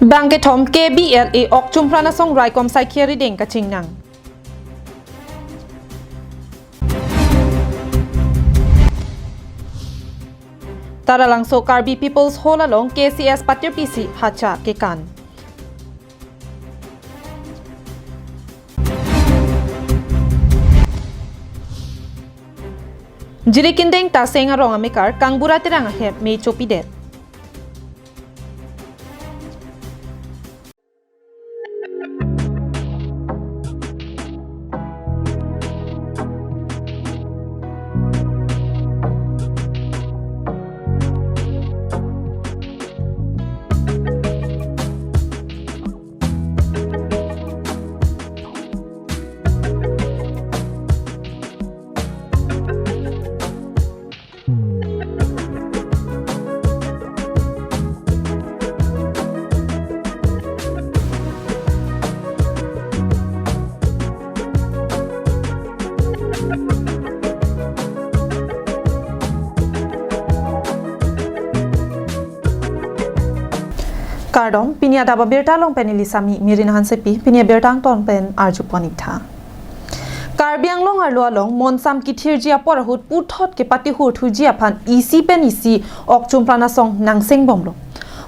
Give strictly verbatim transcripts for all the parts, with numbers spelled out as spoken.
Bangkethom K B L A Okchumpran Asong raikom saikhi arideng kachingnang. Taralangso Karbi People's Hall along K C S patirpi si hacha kekan. Jirikindeng Taseng arong amekar Kangbura Terang ahem me chopidet. Kardom, pini adap abirta along pen neli sami Mirina Hansepi, pini abirta angton pen arjupon ik tha. Karbi Anglong arlo along monsam kithirji apor ahut puthot kepatihurthuji aphan isi pen isi Okchumpran Asong nangsengbomlo.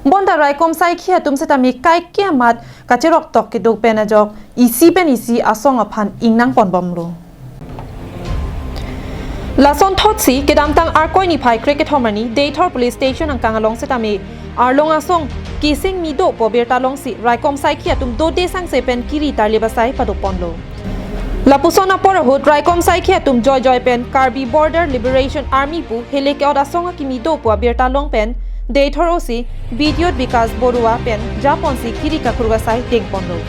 Bonta raikom saikhi atum setame kaike amat kacheroktok kedo pen ajok isi pen isi asong aphan ingnangponbomlo. Lasonthotsi kedamtang Arkoi niphai krekethom arni Deithor Police Station angkang along setame arlong asong keseng mi dopo abirta longsi raikom saikhi atum dode sangse pen kiri tarlip asai padoponlo. Lapuson apor ahut raikom saikhi atum joijoi pen Karbi Border Liberation Army pu hele ke-ot asong akimi dopo abirta long pen Deithor O C Bidyot Bikash Borua pen japonsi kiri kakruk asai dengponlo.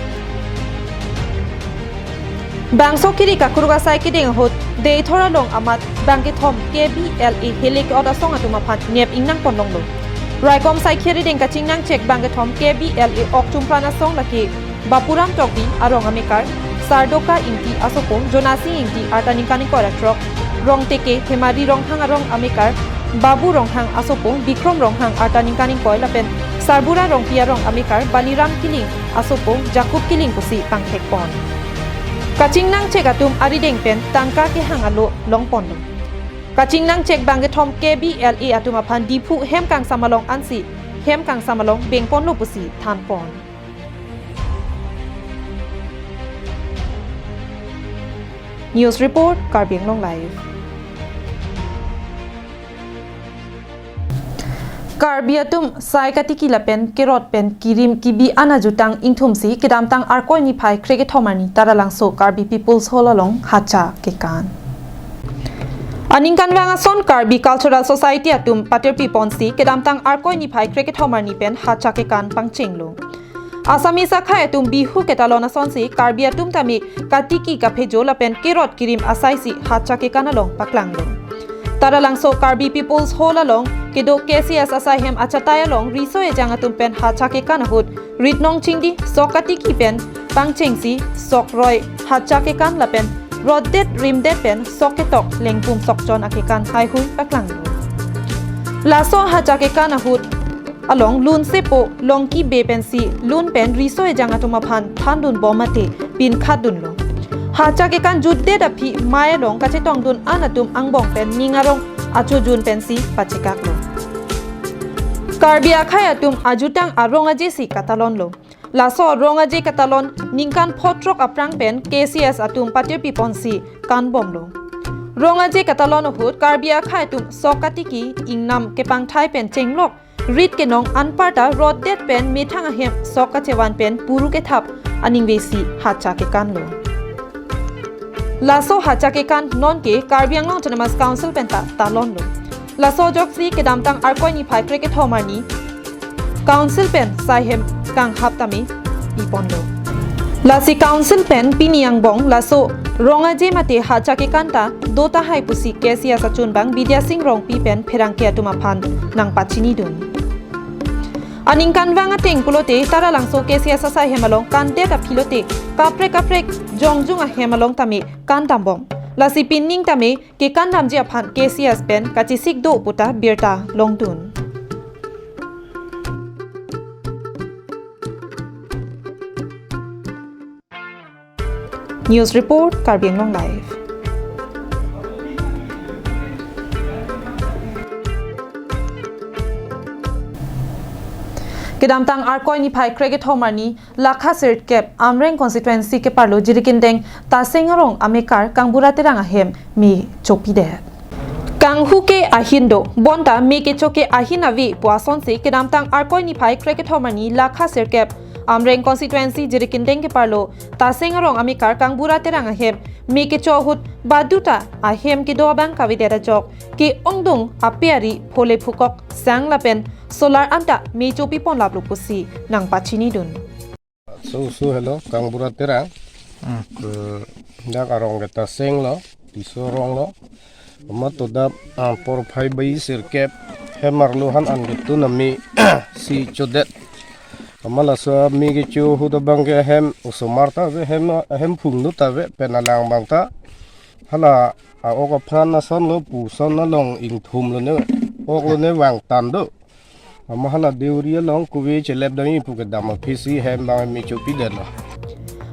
Bangso kiri kakruk asai kedeng ahut Deithor along amat bangkethom K B L A hele ke-ot asong atum aphan nep ingnangponlonglo. Raikom saikhi arideng kachingnangchek bangkethom K B L A Okchumpran Asong lake Bapuram Tokbi arong amekar Sardoka Ingti asopo, Jonasing Ingti arta ningkan ingkoi ra throk, Rongteke Themari Ronghang arong amekar Babu Ronghang asopo, Bikrom Ronghang arta ningkan ingkoi lapen Sarbura Rongpi arong amekar Baliram Killing asopo, Jacob Killing pusi pangthekpon. Kachingnangchek atum arideng pen tangka kehang alo longponlo. Kachingnangchek bangkethom K B L A atum aphan Diphu hem kangsam along ansi hem kangsam along bengponlo pusi thanpon. News report, Karbi Anglong Live. Karbi atum sai katiki lapen kerot pen kirim kibi an ajutang ingthumsi kedamtang Arkoi niphai krekethom arni Taralangso Karbi People's Hall along hacha kekan. Aningkanvang ason Karbi Cultural Society atum patirpiponsi kedamtang Arkoi niphai krekethom arni pen hacha kekan pangchenglo. Assamese akhai atum Bihu ketalon asonsi Karbi atum tame katiki kaphejo lapen kerot kirim asaisi hacha kekan along paklanglo. Taralangso Karbi People's Hall along kedo K C S asai hem achatai along riso ejang atum pen hacha kekan ahut ritnong chingdi sok katiki pen pangchengsi sok roi hacha kekan lapen rotdet rimdet pen sok ketok lengpum sokchon akekan haihui paklanglo. Laso hacha kekan ahut along lunsepo longki be pensi lun pen riso ejang atum aphan thandunbom mate pinkhatdunlo. Hacha kekan jutdet aphi mei along kachetongdun an atum angbong pen ning arong achojun pensi pachekaklo. Karbi akhai atum ajutang arong ajesi katalonlo. Laso rong aje katalon ningkan phothrok aphrang pen K C S atum patirpiponsi kanbomlo. Rong aje katalon ahut Karbi akhai atum sok katiki ingnam kepangthai pen chenglok rit kenong anparta rotdet pen methang ahem sok kachevan pen puru kethap aningvesi hacha kekanlo. Laso hacha kekan nonke Karbi Anglong Autonomous Council pen ta talonlo. Laso ajoksi kedamtang Arkoi niphai krekethom arni Council pen sai hem kanghap tame piponlo. Lasi Council pen pini angbong laso rong aje mate hacha kekan ta do tahai pusi K C S achunbang Bidya Sing Rongpi pen pherangke atum aphan nangpachinidun. Aningkanvang ateng pulote Taralangso K C S asai hem along kandet aphi lote kaprek kaprek jongjung ahem along tame kandambom. Lasi pining tame kekandamji aphan K C S pen kachesik do puta birta longdun. News report, Karbi Anglong Live. Kedamtang Arkoi niphai krekethom arni, Lakha sirkep Amreng constituency keparlo Jirikindeng Taseng arong amekar Kangbura Terang ahem me chopidet. Kanghu ke ahin do, bonta me kecho ke ahin ave pu asonsi kedamtang Arkoi niphai krekethom arni Lakha sirkep Amreng constituency Jirikindeng keparlo Taseng arong amekar Kangbura Terang ahem me kecho ahut baduta ahem kedo abang kavedet ajok ke-ongdung ape ari phole phukok sang lapen solar anta me chopipon laplo pusi nangpachinidun. So, so, hello, Kangbura Terang. Hmm. Hmm, dak arong ke Taseng lo, Tisso arong lo. Amat to dap, ah, porphai bai sirkep, hem arlo han an ketun ame si chodet. Amat laso ame kecho ahut abang ke hem osomar ta ave, hem, hem phung do ta ave, pen alang abang ta. Hala a-ok aphan ason lo, puson along ingthum lo ne, ok lo ne vangtan do. Amat hala deuri along kove chelep dam-i pu kedam aphi si hem abang me chopidetlo.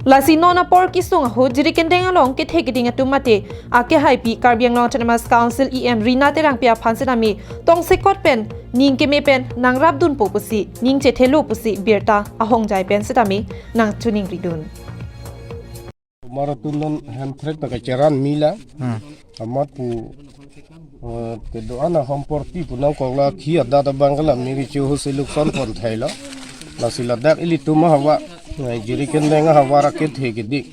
Lasi non apor kesung ahut Jirikindeng along kethe keding atum mate akehaipi Karbi Anglong Autonomous Council E M Rina Terangpi aphan sitame tongsekot pen ning keme pen nangrapdunpo pusi ning chethelo pusi birta ahongjai pen sitame nangchiningridun. Osomar atum non hem threk ta kacheran mila. Hmm. Amat pu, eh, kedo-an ahom porti pu nangkoklo, khi adat abang ke la me kecho ahut si lukson pon thailo. Lasi ladak ilitum ahavar, eh, Jirikindeng ahavar akethe keding.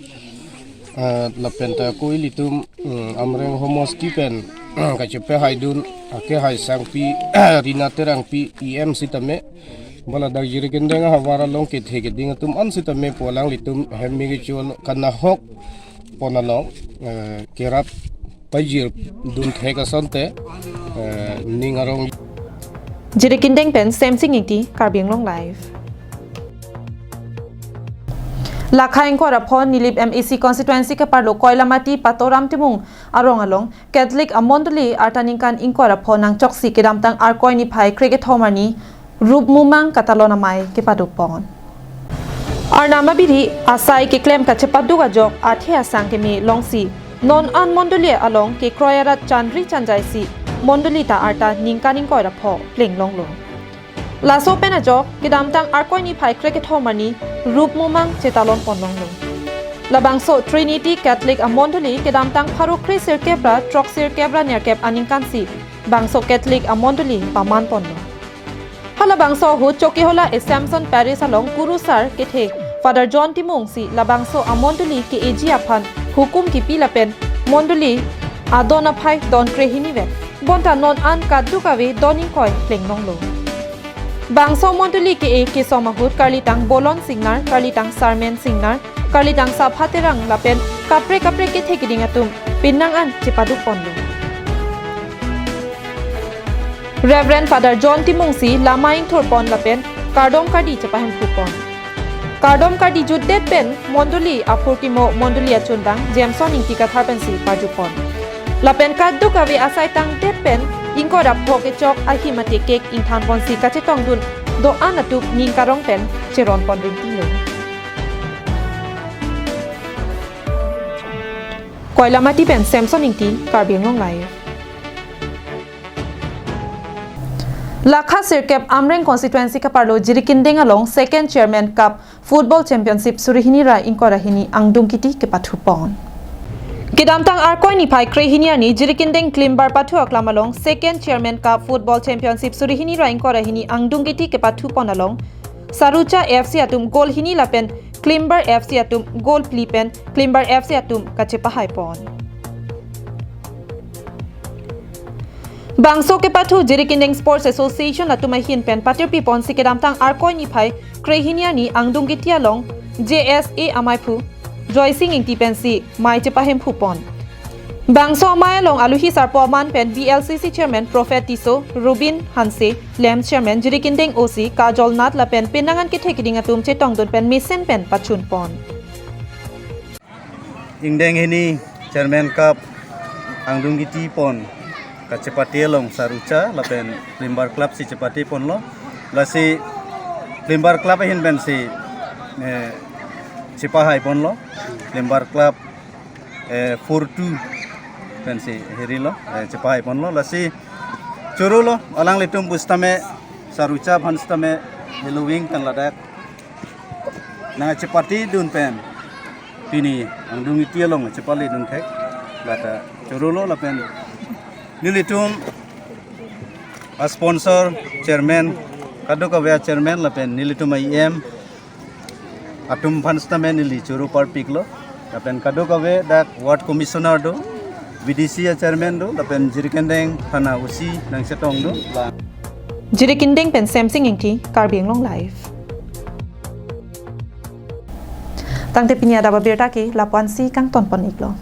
Eh, lapen ta ko ilitum, mm, Amreng Homosti pen kachepahaidun akehai sangpi Rina Terangpi E M sitame, bala dak Jirikindeng ahavar along kethe keding atum an sitame pu alanglitum hem me kecho kanahok pon along, eh, kerap pajirdun thek asonte, eh, ning arong. Jirikindeng pen Semsing Ingti, Karbi Anglong Live. Lakha ingkoi ra pho Nilip M A C constituency keparlo Koilamati Patoram Timung arong along Catholic amondoli arta ningkan ingkoi ra pho nangchoksi kedamtang Arkoi niphai krekethom arni rup mumang katalon amei kepadukpon. Arnam abiri asai keklem kachepaduk ajok athe asang keme longsi non an mondoli along kekroi arat chanri chanjai si mondoli ta arta ningkan ingkoi ra pho pleng longlo. Laso pen ajok kedamtang Arkoi niphai krekethom arni rup mumang chetalon pon longlo. Labangso Trinity Catholic amondoli kedamtang pharo kre sirkep ra throk sirkep ra nerkep aningkan si bangso Catholic amondoli paman ponlo. Halabangso ahut Chokihola Assumption Parish along Kurusar kethe Father John Timung si labangso amondoli ke-eji aphan hukum kipi lapen mondoli adon aphai don krehini vet. Bonta non an kaduk ave don ingkoi pleng longlo. Bangso mondoli ke-e kesom ahut karlitang Bolon Singnar, karlitang Sarmen Singnar, karlitang Sapha Terang lapen kaprek kaprek kethe keding atum penang an chepaduk ponlo. Reverend Father John Timung si lama ingthur pon lapen kardom kardi chepahemphu pon. Kardom kardi jutdet pen mondoli aphurkimo mondoli achundang Jameson Ingti Kathar pensi parju pon. Lapen kaduk ave asai tangdet pen ingkoi ra pho kechok ahi mate cake ingthan ponsi kachetongdun do-an atum ning karong pen cheron pon rinti lo. Koilamati pen Samson Ingti, Karbi Anglong Live. Lakha sirkep Amreng constituency kaparlo Jirikindeng along Second Chairman Cup Football Championship suri hini ra ingkoi ra hini angdung kiti kepathu pon. Kedamtang Arkoi niphai kre hini arni Jirikindeng Klimbar pathu aklam along Second Chairman Cup Football Championship suri hini ra ingkoi ra hini angdung kiti kepathu pon along Sarucha F C atum goal hini lapen Klimbar F C atum goal phli pen Klimbar F C atum kachepahai pon. Bangso kepathu Jirikindeng Sports Association atum ahin pen patirpi ponsi kedamtang Arkoi niphai kre hini arni angdung kiti along J S A amaiphu Joysing Ingti pensi mei chepahemphu pon. Bangso amei along aluhi sarpo aman pen B L C C Chairman Prophet Tisso, Rubin Hanse, Lamps Chairman Jirikindeng O C Kajol Nath lapen penang an kethe keding atum chetongdun pen mesen pen pachun pon. Ingdeng hini Chairman Cup angdung kiti pon kachepate along Sarucha lapen Klimbar Club si chepate ponlo. Lasi Klimbar Club ahin pensi, eh, chepahai ponlo. Klimbar Club eh, four two pensi hirilo, eh, chepahai ponlo, lasi chorolo alanglitum pusitame, Sarucha aphan sitame, Halloween kan ladak nangchepatidun pen, pini angdeng iti along chepatidun thek, lata chorolo lapen nelitum a-sponsor, chairman, kadokave a-chairman lapen nelitum a-E M atum aphan sitame neli choro parpiklo. Lapen kadokave dak ward commissioner do, V D C a-chairman do, lapen Jirikindeng thana O C nangchetong do. La Jirikindeng pen Semsing Ingti, Karbi Anglong Live. Tangte pini adap abirta ke lapu-ansi kangton pon-iklo.